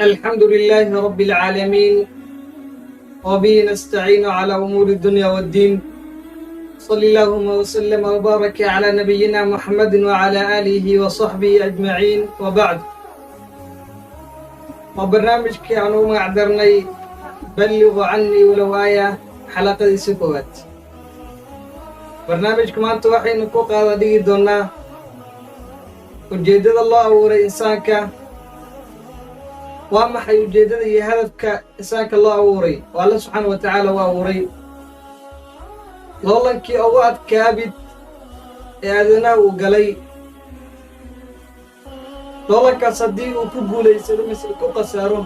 الحمد لله رب العالمين، وبه نستعين على أمور الدنيا والدين. صلى اللهم وسلم وبارك على نبينا محمد وعلى آله وصحبه أجمعين، وبعد. Waa barnaamijkii aan ugu magac darnay "بلغوا عني ولو آية"، xalaqadiisa koowaad. Barnaamijka maanta waxaynu ku qaada dhigi doonnaa ujeeddada loo abuuray insaanka. Waa maxay ujeeddada iyo hadafka insaanka loo abuuray oo Alla subxaana wa tacaala u abuuray? Loolankii ugu adkaabid ee aadanaha uu galay, loolankaas haddii uu ku guulaysado mise ku khasaaro,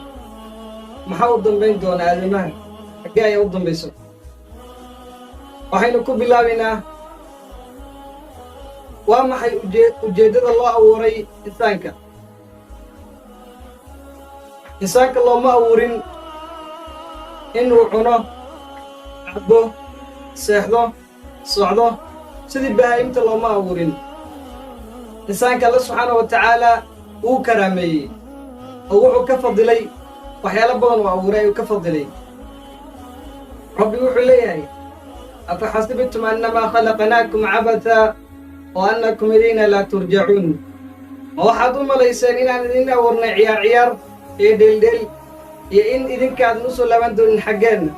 maxaa u dambayn doonaa aadamaha? Xaggee ayaa u dambayso? Waxaynu ku bilaabaynaa: waa maxay ujeeddada loo abuuray insaanka? Insaanka looma abuurin inuu cuno, cabo, seexdo, socdo sidii bahaa'imta. Looma abuurin insaanka. Alla subxaana wa tacaala wuu karaameeyey oo wuxuu ka fadilay waxyaalo badan oo abuuray ayuu ka fadilay. Rabbi wuxuu leeyahay: أفحسبتم أنما خلقناكم عبثا وأنكم إلينا لا ترجعون. Ma waxaad u malayseen inaan idin abuurnay ciyaar ciyaar iyo dheeldheel iyo in idinkaadan u soo laaban doonin xaggeenna?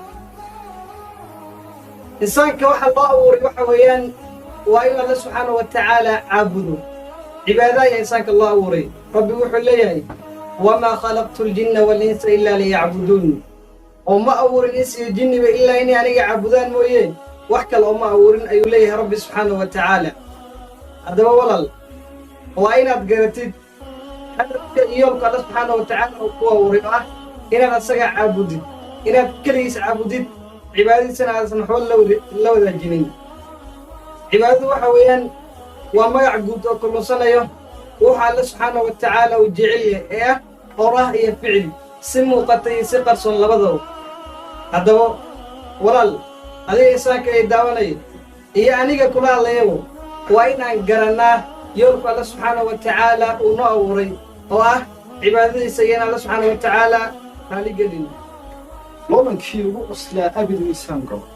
Insaanka waxa loo abuuray waxa weeyaan waa in Alla subxaana wa tacaala caabudo. Cibaada ayaa insaanka loo abuuray. Rabbi wuxuu leeyahay: وما خلقت الجن والإنس إلا ليعبدون. Oo ma abuurin insi iyo jinniba ilaa inay aniga caabudaan mooye, wax kale oo ma abuurin, ayuu leeyahay Rabbi subxaana wa tacaala. Haddaba walaal, waa inaad garatid hadafka iyo yoolka Alla subxaana wa tacaala uu ku abuuray, oo ah inaad asaga caabudid, inaad keligiis caabudid, cibaadadiisana aadsan waxba la wadaajinin. Cibaadadu waxa weeyaan waa magac guud oo kulunsanayo wuxa Alle subxaana wa tacaala uu jecel yahay ee ah oraah iyo ficil, si muuqata iyo si qarsoon labadaba. Haddaba walaal, adiga insaanka ay daawanaya iyo aniga kula hadlayabo, waa inaan garannaa yoolku Alle subxaana wa tacaala uu noo abuuray, oo ah cibaadadiisa iyo in Alle subxaana wa tacaala raaligelin. Loolankii ugu cuslaa abid insaan galo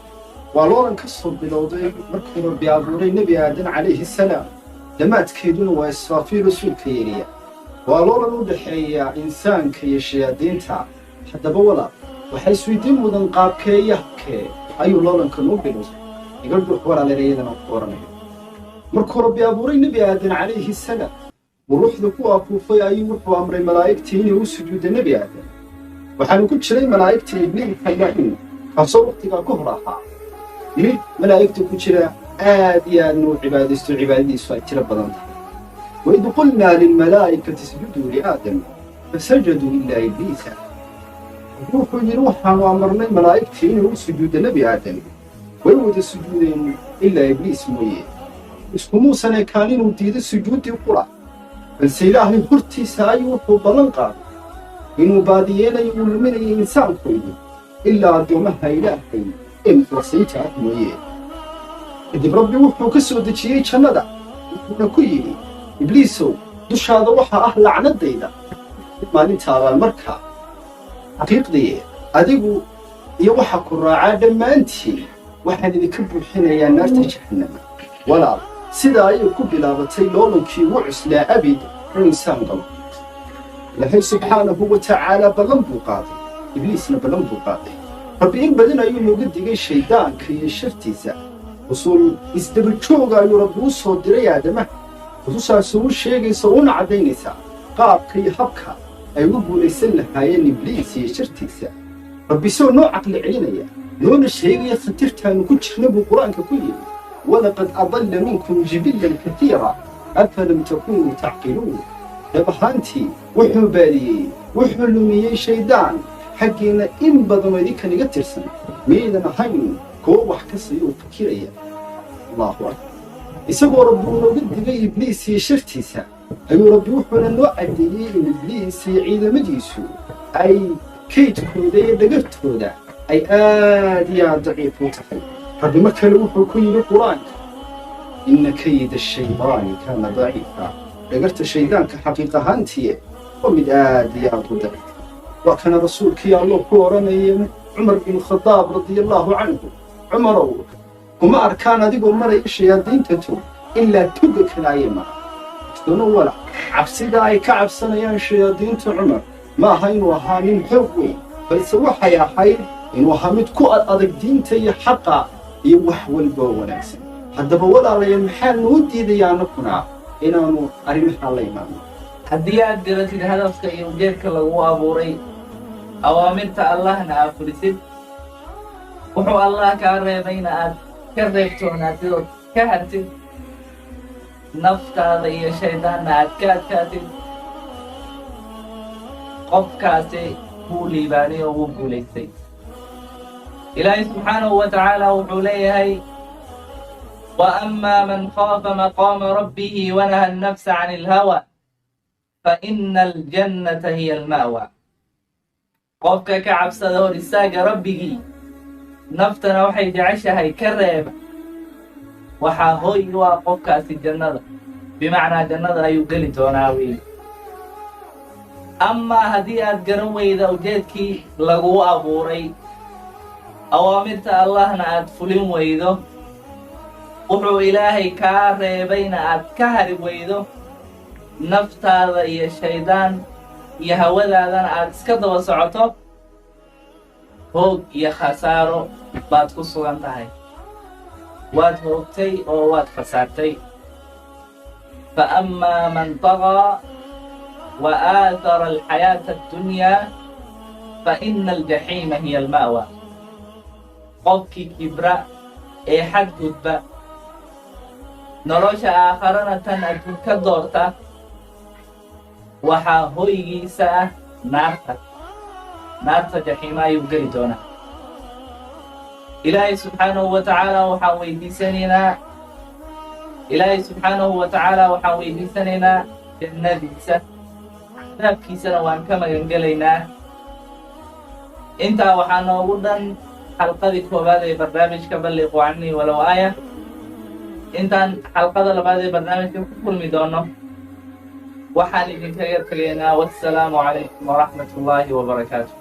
waa loolan ka soo bilowday markuu Rabbi abuuray Nebi Aadan calayhi salaam, dhammaadkeeduna waa Israafiil rasuulka yeeriya. Waa loolan u dhexeeya insaanka iyo shayaadiinta. Haddaba walaal, waxay isweydiin mudan: qaabkee iyo habkee ayuu loolankan u bilowday? Iga dhuux walaal ereyadana ku oranayo. Markuu Rabbi abuuray Nebi Aadan calayhi salaam, uu ruuxda ku afuufay, ayuu wuxuu amray malaa'igtii inay u sujuudda Nebi Aadan. Waxaanu ku jiray malaa'igta Ibliis allaciin, kaasoo wakhtigaa ka hor ahaa mid malaa'igta ku jira, aad iyo aadna u cibaadaysto, cibaadadiisu ay tiro badan tahay. وإذ قلنا للملائكة اسجدوا لآدم فسجدوا إلا إبليس. Wuxuu yidhi: waxaanu amarnay malaa'igtii inay u sujuudda Nebi Aadam. Way wada sujuudeen ilaa Ibliis mooye. Iskumuusan ekaan inuu diido sujuuddii qura, balse Ilaahay hortiisa ayuu wuxuu ballan qaaday inuu baadiyeenayo, uu luminayo insaankoydi, ilaa addoommaha Ilaahay ee mukhlasiinta ah mooye. Kadib Rabbi wuxuu ka soo dejiyey jannada, wuxuuna ku yidhi: "Ibliisow, dushaada waxaa ah lacnaddayda maalinta abaalmarka. Xaqiiqdii adigu iyo waxa ku raacaa dhammaantiin waxaan idinka buuxinayaa naarta Jahannama." Walaal, sidaa ayay ku bilaabatay loolankii ugu cuslaa abid oo insaan galo. Ilaahay subxaanahu wa tacaala ballan buu qaaday, Ibliisna ballan buu qaaday. Rabbi in badan ayuu nooga digay shayddaanka iyo shartiisa. Rusul isdaba jooga ayuu Rabbi u soo diray aadamaha, rusushaasi u sheegaysa una caddaynaysa qaabka iyo habka ay ugu guulaysan lahaayeen Ibliis iyo shartiisa. Rabbi isagoo noo caqli celinaya, noona sheegaya khatartaannu ku jirna, buu Qur-aanka ku yidhi: ولقد أضل منكم جبلا كثيرا أفلم تكونوا تعقلون. Dhab ahaantii wuxuu baadiyey, wuxuu lumiyey shayddaan xaggiinna in badanoo idinkan iga tirsan. Miyaydan ahayn kuwo wax ka siiyo oo fakiraya? Allahu akbar! Isagoo Rabbi uu nooga digay Ibliis iyo shartiisa, ayuu Rabbi wuxuuna noo caddeeyey in Ibliis iyo ciidamadiisu ay kaydkooda iyo dhagartooda ay aad iyo aad daciif u tahay. Rabbi mar kale wuxuu ku yidhi Qur-aanka: إن كيد الشيطان كان ضعيفا. Dhagarta shaydaanka xaqiiq ahaantii waa mid aad iyo aad u daciif. Waa kana Rasuulkii Allo ku odhanaya Cumar bin Khadaab radiallaahu canhu: "Cumarow, kuma arkaan adigoo maraya shayaadiinta tog, ilaa toga kalaaya mara." Dono walac cabsida ay ka cabsanayaan shayaadiinta Cumar ma aha inuu ahaa nin xoog weyn, balse waxay ahayd inuu ahaa mid ku ad adag diinta iyo xaqa iyo wax walba oo wanaagsan. Haddaba walaalayaal, maxaa noo diidaya annakuna inaannu arrimahaa la imaano? Haddii aad garatid hadafka iyo ujeedka lagu abuuray, awaamirta Allahna aad fulisid, wuxuu Allah kaa reebayna aad ka reebtoonaatid oo ka hartid, naftaada iyo shaydaanna aad ka adkaatid, qofkaasi wuu liibaanay oo wuu guulaystay. Ilaahay subxaanahu wa tacaala wuxuu leeyahay: "وأما من خاف مقام ربه ونهى النفس عن الهوى فإن الجنة هي المأوى." Qofka ka cabsada hor istaaga Rabbigii, naftana waxay jeceshahay ka reeba, waxaa hoy u ah qofkaasi jannada, bimacnaa jannada ayuu geli doonaa weeye. Amaa haddii aad garan weyda ujeedkii laguu abuuray, awaamirta Allahna aad fulin weydo, wuxuu Ilaahay kaa reebayna aad ka hari weydo, naftaada iyo shaydaan iyo hawadaadana aad iska daba socoto, hoog iyo khasaaro baad ku sugan tahay. Waad hoogtay oo waad khasaartay. فأما من طغى وآثر الحياة الدنيا فإن الجحيم هي المأوى. Qofkii kibra ee xadgudba, nolosha aakharana tan adduun ka doorta, waxaa hoygiisa ah naarta. Naarta jaxiima ayuu geli doonaa. Ilaahay subxaanahu wa tacaala waxaan weydiisanaynaa, Ilaahay subxaanahu wa tacaala waxaan weydiisanaynaa jannadiisa, cadaabkiisana waan ka magangelaynaa. Intaa waxaa noogu dhan xalqadii koowaad ee barnaamijka بلغوا عني ولو آية. Intaan xalqada labaad ee barnaamijka ku kulmi doono, waxaan idinkaga tegaynaa: wassalaamu calaykum waraxmat ullaahi wabarakaatu.